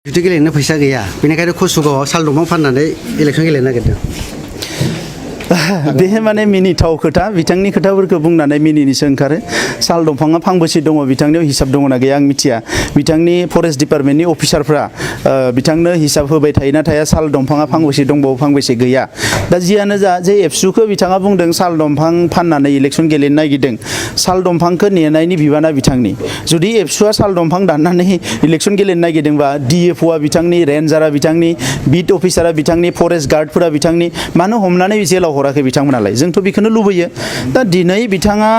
जुदि गेलेनो फैसा गैया बेनिखायनो कुसुगावआव साल दंफां फाननानै इलेक्सन गेलेनो नागिरदों। बे माने मिनिथाव खोथा बिथांनि खोथाफोरखौ बुंनानै मिनिनोसो ओंखारो। साल दंफाङा फांबेसे दङ बिथांनियाव हिसाब दङना गैया आं मिथिया। बिथांनि फरेस्ट डिपार्टमेन्टनि अफिसारफ्रा बिथांनो हिसाब होबाय थायोना थाया साल दंफाङा फांबेसे दंबावो फांबेसे गैया। दा जियानो जा जे एबसुखौ बिथाङा बुंदों साल दंफां फाननानै इलेक्सन गेलेनो नागिरदों। साल दंफांखौ नेनायनि बिबाना बिथांनि। जुदि एबसुआ साल दंफां दाननानै इलेक्सन गेलेनो नागिरदोंबा डिएफअआ बिथांनि, रेन्जारा बिथांनि, बिट अफिसारा बिथांनि, फरेस्ट गार्डफोरा बिथांनि, मानो हमनानै जेलाव हराखै बिथांमोनालाय? जोंथ' बेखौनो लुबैयो। दा दिनै बिथाङा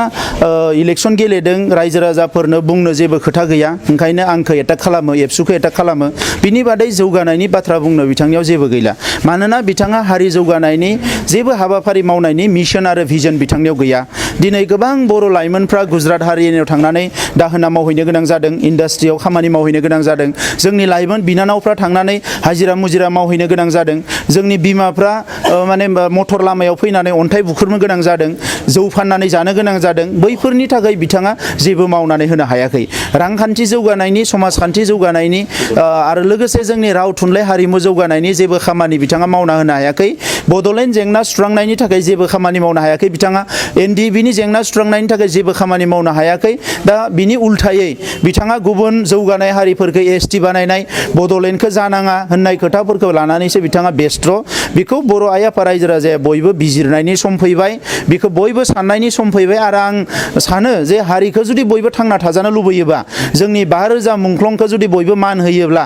इलेक्सन गेलेदों, रायजो राजाफोरनो बुंनो जेबो खोथा गैया, ओंखायनो आंखौ एटाक खालामो, एबसुखौ एटाक खालामो। बिनि बादै जौगानायनि बाथ्रा बुंनो बिथांनियाव जेबो गैला। मानोना बिथाङा हारि जौगानायनि जेबो हाबाफारि मावनायनि मिशन आरो भिजन बिथांनियाव गैया। दिनै गोबां बर' लाइमोनफ्रा गुजरात हारियाव थांनानै दाहोना मावहैनो गोनां जादों, इन्डास्ट्रियाव खामानि मावहैनो गोनां जादों। जोंनि लाइमोन बिनानावफ्रा थांनानै हाजिरा मुजिरा मावहैनो गोनां जादों। जोंनि बिमाफ्रा माने मटर लामायाव फैनानै अन्थाइ बुख्रुबनो गोनां जादों, जौ फाननानै जानो गोनां जादों। बैफोरनि थाखाय बिथाङा जेबो मावनानै होनो हायाखै। रांखान्थि जौगानायनि, समाजखान्थि जौगानायनि आरो लोगोसे जोंनि राव थुनलाइ हारिमु जौगानायनि जेबो खामानि बिथाङा मावना होनो हायाखै। बड'लेण्ड जेंना सुस्रांनायनि थाखाय जेबो खामानि मावनो हायाखै बिथाङा। एनडिएफबिनि जेंना सुस्रांनायनि थाखाय जेबो खामानि मावनो हायाखै। दा बिनि उल्थायै बिथाङा गुबुन जौगानाय हारिफोरखौ एसटि बानायनाय, बड'लेण्डखौ जानाङा होननाय खोथाफोरखौ लानानैसो बिथाङा बेस्थ'। बेखौ बर' आइ आफा रायजो राजाया बयबो बिजिरनायनि सम फैबाय, बेखौ बयबो साननायनि सम फैबाय। आरो आं सानो जे हारिखौ जुदि बयबो थांना थाजानो लुबैयोबा, जोंनि 5,000 मुंख्लंखौ जुदि बयबो मान होयोब्ला,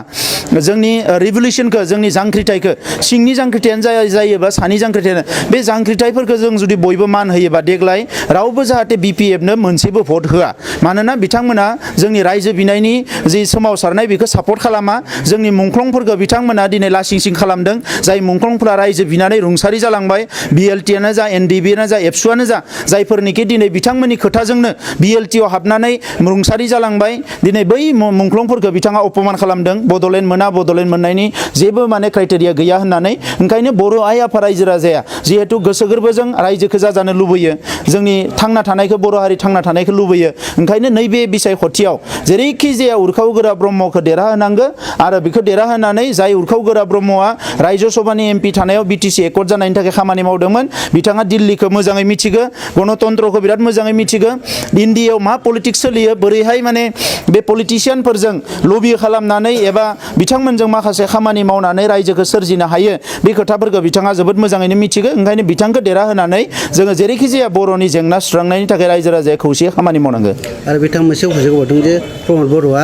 जोंनि रिभलिउसनखौ, जोंनि जांख्रिथायखौ, सिंनि जांख्रिथायानो जायोबा सानि जांख्रिथायानो, बे जांख्रिथायफोरखौ जों जुदि बयबो मान होयोबा देग्लाय रावबो जाहाथे बिपिएफनो मोनसेबो भट होआ। मानोना बिथांमोना जोंनि रायजो बिनायनि जि सोमावसारनाय बेखौ सापर्ट खालामा। जोंनि मुंख्लंफोरखौ बिथांमोना दिनै लासिं सिं खालामदों। जाय मुंख्लंफोरा रायजो बिनानै रुंसारि जालांबाय, बिएलटिआनो जा, एनडिएफबिआनो जा, एबसुआनो जा, जायफोरनिखि दिनै बिथांमोननि खोथाजोंनो बिएलटिआव हाबनानै रुंसारि जालांबाय, दिनै बै मुंख्लंफोरखौ बिथाङा अपमान खालामदों। बड'लेण्ड मोना, बड'लेण्ड मोननायनि जेबो माने क्राइटेरिया गैया होननानै। ओंखायनो बर' आइ आफा रायजो राजाया जिहेतु गोसो गोरबोजों रायजोखौ जाजानो लुबैयो, जोंनि थांना थानायखौ, बर' हारि थांना थानायखौ लुबैयो। ओंखायनो नैबे बिसायख'थियाव जेरैखि जाया उरखाव गोरा ब्रह्मखौ देरहाहोनांगौ। आरो बेखौ देरहाहोनानै जाय उरखाव गोरा ब्रह्मआ रायजो सभानि एमपि थानायाव बिटिसि एकर्ड जानायनि थाखाय खामानि मावदोंमोन, बिथाङा दिल्लीखौ मोजाङै मिथिगौ, गणतन्त्रखौ बिराद मोजाङै मिथिगौ, इन्डियायाव मा पलिटिक्स सोलियो, बोरैहाय माने बे पलिटिशियानफोरजों लबि खालामनानै एबा बिथांमोनजों माखासे खामानि मावनानै रायजोखौ सोरजिनो हायो, बे खोथाफोरखौ बिथाङा जोबोद मोजाङैनो मिथिगौ। ओंखायनो बिथांखौ देरहाहोनानै जोङो जेरैखि जाया बर'नि जेंना सुस्रांनायनि थाखाय रायजो राजाया खौसेयै खामानि मावनांगौ। आरो बिथां मोनसे अभिযোग जे प्रमद बर'आ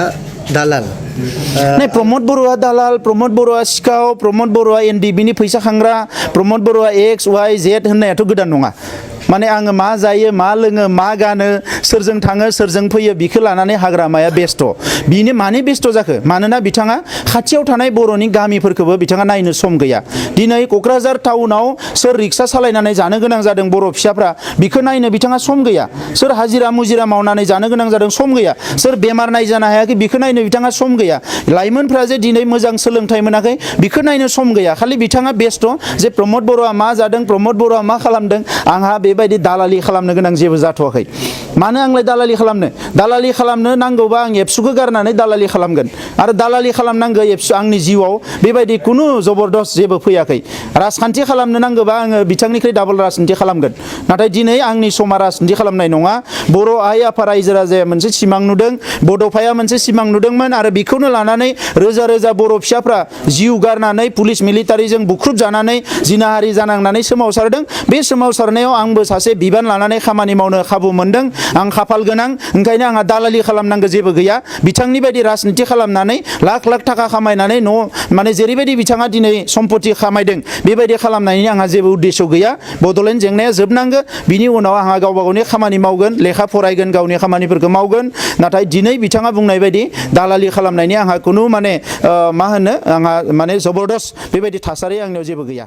दालाल। प्रमद बर'आ दालाल, प्रमद बर'आ सिखाव, प्रमद बर'आ एनडिएफबिनि फैसा खांग्रा, प्रमद बर'आ एक्स वाइ जेड होननायाथ' गोदान नङा। माने आङो मा जायो, मा लोङो, मा गानो, सोरजों थाङो, सोरजों फैयो, बेखौ लानानै हाग्रामाया बेस्थ'। बिनो मानो बेस्थ' जाखो? मानोना बिथाङा खाथियाव थानाय बर'नि गामिफोरखौबो बिथाङा नायनो सम गैया। दिनै क'क्राझार टाउनाव सोर रिक्सा सालायनानै जानो गोनां जादों बर' फिसाफ्रा, बेखौ नायनो बिथाङा सम गैया। सोर हाजिरा मुजिरा मावनानै जानो गोनां जादों, सम गैया। सोर बेमार नायजानो हायाखै, बेखौ नायनो बिथाङा सम गैया। लाइमोनफ्रा जे दिनै मोजां सोलोंथाइ मोनाखै, बेखौ नायनो सम गैया। खालि बिथाङा बेस्थ' जे प्रमद बर'आ मा जादों, प्रमद बर'आ मा खालामदों। आंहा बेबायदि दालालि खालामनो गोनां जेबो जाथ'वाखै। मानो आंलाय दालालि खालामनो? दालालि खालामनो नांगौबा आं एबसुखौ गारनानै दालालि खालामगोन। आरो दालालि खालामनांगौ एबसु, आंनि जिउआव बेबायदि खुनु जबरदस्त जेबो फैयाखै। राजखान्थि खालामनो नांगौबा आङो बिथांनिख्रुइ डाबल राजखान्थि खालामगोन। नाथाय दिनै आंनि समा राजखान्थि खालामनाय नङा। बर' आइ आफा रायजो राजाया मोनसे सिमां नुदों, बड'फाया मोनसे सिमां नुदोंमोन, आरो बेखौनो लानानै रोजा रोजा बर' फिसाफ्रा जिउ गारनानै पुलिस मिलिटारिजों बुख्रुब जानानै जिनाहारि जानांनानै सोमावसारदों। बे सोमावसारनायाव आंबो सासे बिबान लानानै खामानि मावनो खाबु मोनदों। आं खाफाल गोनां, ओंखायनो आंहा दालालि खालामनांगौ जेबो गैया। बिथांनि बायदि राजनिति खालामनानै लाख लाख थाखा खामायनानै माने जेरैबायदि बिथाङा दिनै सम्पति खामायदों, बेबायदि खालामनायनि आंहा जेबो उद्देश्य गैया। बड'लेण्ड जेंनाया जोबनांगौ, बिनि उनाव आंहा गावबा गावनि खामानि मावगोन, लेखा फरायगोन, गावनि खामानिफोरखौ मावगोन। नाथाय दिनै बिथाङा बुंनाय बायदि दालालि खालामनायनि आंहा खुनु माने मा होनो, आंहा माने जबरदस्त बेबायदि थासारि आंनियाव जेबो गैया।